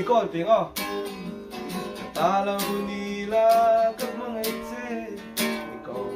Nicole ti ang aw. Ka ta lo ni la ka hmangaih che Nicole.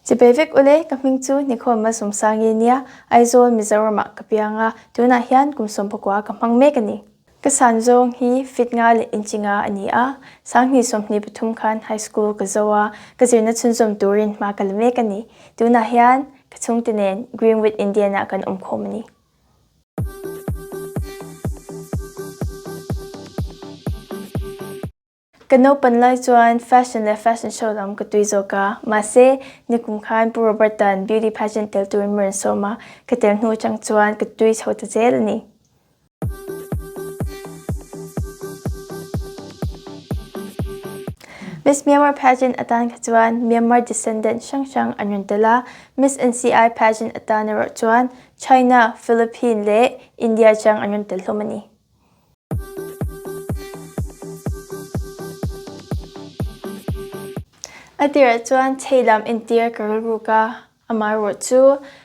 Chibai vek ule, ka hming chu Nikhawm Malsawmsangi nia, Aizawl, Mizoramah ka piang a, tunah hian kum sawmpakua ka hmang mek a ni. Ka san zawng hi fit nga leh inchi nga a ni a, 2023 khan high school ka zo a, ka zirna chhunzawm turin hma ka la mek a ni. Tunah hian ka chhungte nen Greenwood Indian ah kan awm khawm a ni. Ka naupan lai chuan fashion leh fashion show lam ka tui zawk a, mahse nikum khan Pu Robert-a'n beauty pageant tel turin min rawn sawm a, ka tel hnu atang chuan ka tui chho ta zel a ni. Miss Myanmar pageant atan kha chuan Myanmar descendant hrang hrang an rawn tel a, Miss NCI pageant atan erawh chuan China, Philippine leh India atang an rawn tel hlawm a ni. A tirah chuan chei lam entir ka rilruk a, amaherawh chu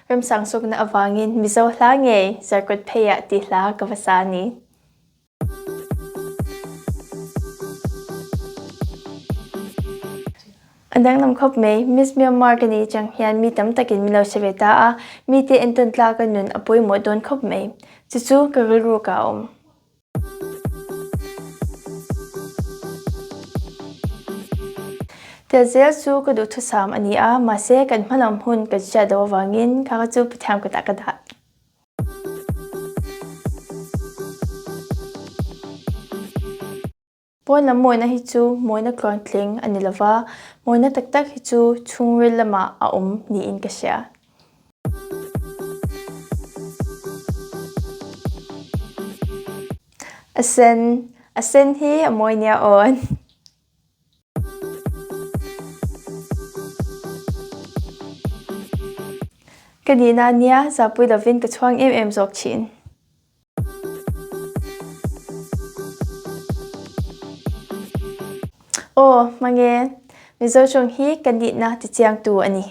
remsang sawkna avangin Mizo hla ngei Zarkawt pheiah tih hla ka va sa a ni. A danglam khawp mai, Miss Myanmar ka nih chang hian mi tam takin min lo hre ve ta a, mite entawn tlaka nun a pawimawh dawn khawp mai. Chu chu ka rilru ka awm. Tel zel chu ka duhthusam a ni a, mahse kan hmalam hun kan hriat loh avangin kha kha chu Pathian kutah ka dah. Pawn lam mawina hi chu mawina tluantling a ni lova, mawina tak tak hi chu chhungril lamah a awm niin ka hria. A sen, a sen hi a mawi nia awn. Ka nihna nia zahpui lovin ka chhuang em em zawk thin. Aw, hmange, Mizo tawng hi ka nihna tichiangtu a ni.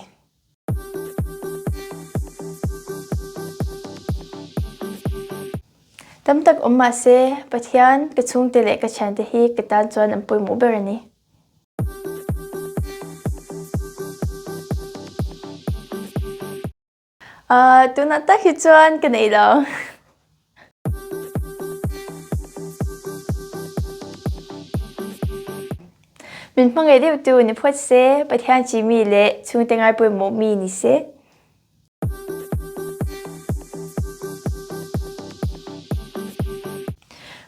Tam tak awm mah se, Pathian, ka chhungte leh ka thiante hi ka tan chuan an pawimawh ber a ni. Ahh tunah tak hi chuan ka nei lo. Min hmangaih deuh tu ni phawt se, Pathian chi mi leh chhungte ngai pawimawh mi ni se.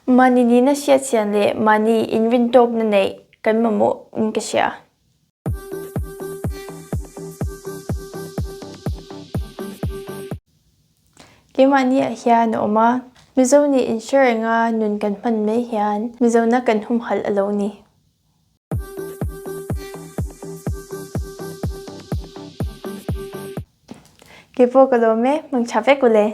Mahni nihna hriatchian leh mahni inrintawkna neih kan mamawh in ka hria. Keimahni ah hian a awm a, Mizo nih inhre renga nun kan hman mai hian Mizona kan humhalh a lo ni. Keipawh ka lawm e, hmangtha vek ule.